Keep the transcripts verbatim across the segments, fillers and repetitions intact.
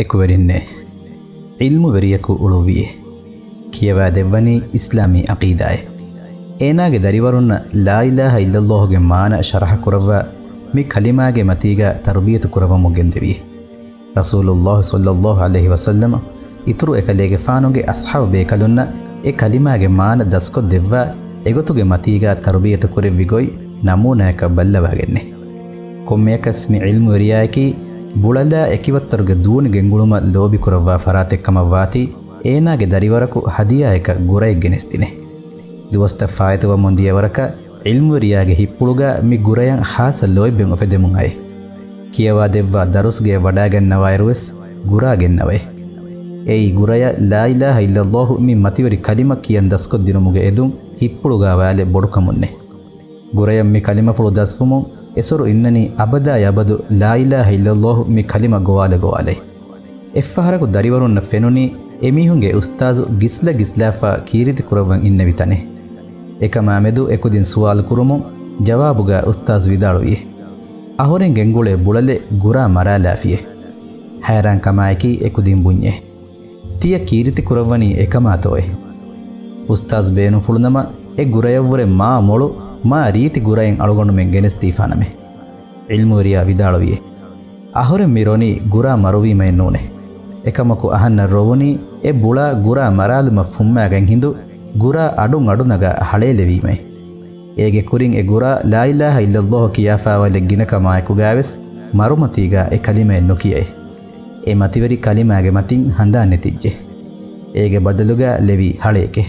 އެކުވެރިންނޭ، ޢިލްމުވެރިޔަކު އުޅުއްވިއޭ. ކިޔަވާ ދެއްވަނީ އިސްލާމީ ޢަޤީދާއެއް. އޭނާގެ ދަރިވަރުންނަށް ލާ އިލާހަ އިއްލައްލާހުގެ މާނަ ޝަރަޙަ ކުރައްވާ، މި ކަލިމާގެ މަތީގަ ތަރުބިޔަތު ކުރައްވަމުން ގެންދެވިއޭ. ރަސޫލުއްލާހު ޞައްލައްލާހު ޢަލައިހި ވަސައްލަމަ އިތުރު އެކަލޭގެފާނުގެ އަޞްޙާބު ބޭކަލުންނަށް އެ ކަލިމާގެ މާނަ ދަސްކޮށްދެއްވާ، އެގޮތުގެ މަތީގަ ތަރުބިޔަތު ކުރެއްވި ގޮތް ނަމޫނާޔަކަށް ބައްލަވާގެންނޭ. ކޮންމެއަކަސް މި ޢިލްމުވެރިޔާއަކީ ބުޅަލާ އެކިވައްތަރުގެ ދޫނި ގެންގުޅުމަށް ލޯބިކުރައްވާ ފަރާތެއްކަމަށްވާތީ، އޭނާގެ ދަރިވަރަކު ހަދިޔާޔަކަށް ގުރައެއް ގެނެސްދިނޭ. ދުވަސްތައް ފާއިތުވަމުން ދިޔަވަރަކަށް ޢިލްމުވެރިޔާގެ ހިތްޕުޅުގަ މި ގުރަޔަށް ޚާއްޞަ ލޯތްބެއް އުފެދެމުން އައޭ. ކިޔަވާ ދެއްވާ ދަރުސްގެއަށް ވަޑާގަންނަވާއިރުވެސް ގުރާ ގެންނަވައޭ. އެއީ ގުރަޔަށް ލާ އިލާހަ އިއްލައްލާހު މި މަތިވެރި ކަލިމަ ކިޔަން ދަސްކޮށްދިނުމުގެ އެދުން ހިތްޕުޅުގަ ވާލެއް ބޮޑުކަމުންނޭ. ގުރަޔަށް މި ކަލިމަފުޅު ދަސްވުމުން އެސޮރު އިންނަނީ އަބަދާއި އަބަދު ލާ އިލާހަ އިއްލައްލާހު މި ކަލިމަ ގޮވާލަ ގޮވާލައި. އެއްފަހަރަކު ދަރިވަރުންނަށް ފެނުނީ އެމީހުންގެ އުސްތާޒު ގިސްލަ ގިސްލާފަ ކީރިތި ކުރައްވަން އިންނެވި ތަނެއް. އެކަމާ މެދު އެކުދިން ސުވާލު ކުރުމުން ޖަވާބުގަ އުސްތާޒު ވިދާޅުވިއޭ، އަހުރެން ގެންގުޅޭ ބުޅަލެއް ގުރާ މަރާލާފިއޭ. ހައިރާންކަމާއެކީ އެކުދިން ބުންޏޭ، ތިޔަ ކީރިތި ކުރައްވަނީ އެކަމާތޯއޭ؟ އުސްތާޒު ބޭނުންފުޅުނަމަ އެ ގުރަޔަށްވުރެ މާ މޮޅު، މާ ރީތި ގުރައެއް އަޅުގަނޑުމެން ގެނެސްދީފާނަމޭ. ޢިލްމުވެރިޔާ ވިދާޅުވިއޭ، އަހުރެން މި ރޮނީ ގުރާ މަރުވީމައެއް ނޫނޭ. އެކަމަކު އަހަންނަށް ރޮވުނީ އެ ބުޅާ ގުރާ މަރާލުމަށް ފުއްމާގެން ހިނދު ގުރާ އަޑުން އަޑު ނަގާ ހަޅޭލެވީމައޭ. އޭގެ ކުރިން އެ ގުރާ ލާ އިލާހަ އިއްލައްލާހު ކިޔާފާވާލެއް ގިނަކަމާއެކުގައިވެސް މަރުމަތީގަ އެ ކަލިމައެއް ނުކިޔައޭ. އެ މަތިވެރި ކަލިމާގެ މަތިން ހަނދާން ނެތިއްޖެ. އޭގެ ބަދަލުގަ ލެވީ ހަޅޭކޭ.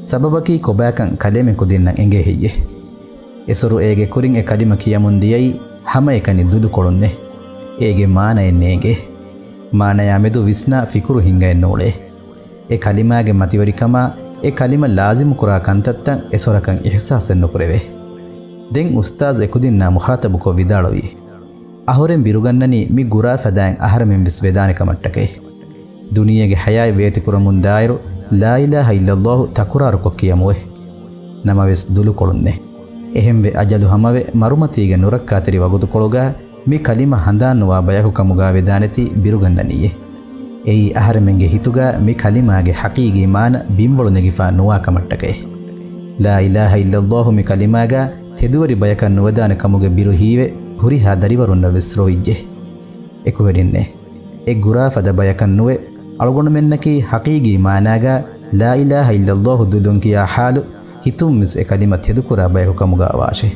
ސަބަބަކީ ކޮބާކަން ކަލޭމެން ކުދިންނަށް އެނގޭ ހެއްޔޭ؟ އެސޮރު އޭގެ ކުރިން އެ ކަލިމަ ކިޔަމުން ދިޔައީ ހަމައެކަނި ދުލުކޮޅުންނޭ. އޭގެ މާނައެއް ނޭނގޭ. މާނަޔާ މެދު ވިސްނާ ފިކުރު ހިނގައެއް ނޫޅޭ. އެ ކަލިމާގެ މަތިވެރިކަމާ އެ ކަލިމަ ލާޒިމުކުރާ ކަންތައްތައް އެސޮރަކަށް އިޙްސާސެއް ނުކުރެވޭ. ދެން އުސްތާޒު އެކުދިންނާ މުޚާޠަބުކޮށް ވިދާޅުވި، އަހުރެން ބިރުގަންނަނީ މި ގުރާ ފަދައިން އަހަރެމެން ވެސް ވެދާނެ ކަމަށްޓަކައި. ދުނިޔޭގެ ޙަޔާތް ވޭތިކުރަމުން ދާއިރު ލާ އިލާހަ އިއްލައްލާހު ތަކުރާރުކޮށް ކިޔަމުވޭ. ނަމަވެސް ދުލުކޮޅުންނޭ. އެހެންވެ އަޖަލު ހަމަވެ މަރުމަތީގެ ނުރައްކާތެރި ވަގުތުކޮޅުގަ މި ކަލިމަ ހަނދާންނުވާ ބަޔަކު ކަމުގަ ވެދާނެތީ ބިރުގަންނަނީއޭ. އެއީ އަހަރެމެންގެ ހިތުގަ މި ކަލިމާގެ ޙަޤީޤީ މާނަ ބިންވަޅު ނެގިފާ ނުވާ ކަމަށްޓަކައި. ލާ އިލާހަ އިއްލައްލާހު މި ކަލިމާގަ ތެދުވެރި ބަޔަކަށް ނުވެދާނެ ކަމުގެ ބިރު ހީވެ ހުރިހާ ދަރިވަރުންނަށް ވެސް ރޮވިއްޖެ. އެކުވެރިންނޭ. އެ ގުރާ ފަދަ ބަޔަކަށް ނުވެ، އަޅުގަނޑުމެންނަކީ ޙަޤީޤީ މާނާގަ ލާ އިލާހަ އިއްލައްލާހު ދުލުން ކިޔާ ޙާލު ހިތުން ވެސް އެ ކަލިމަ ތެދުކުރާ ބަޔަކު ކަމުގަ ވާށޭ.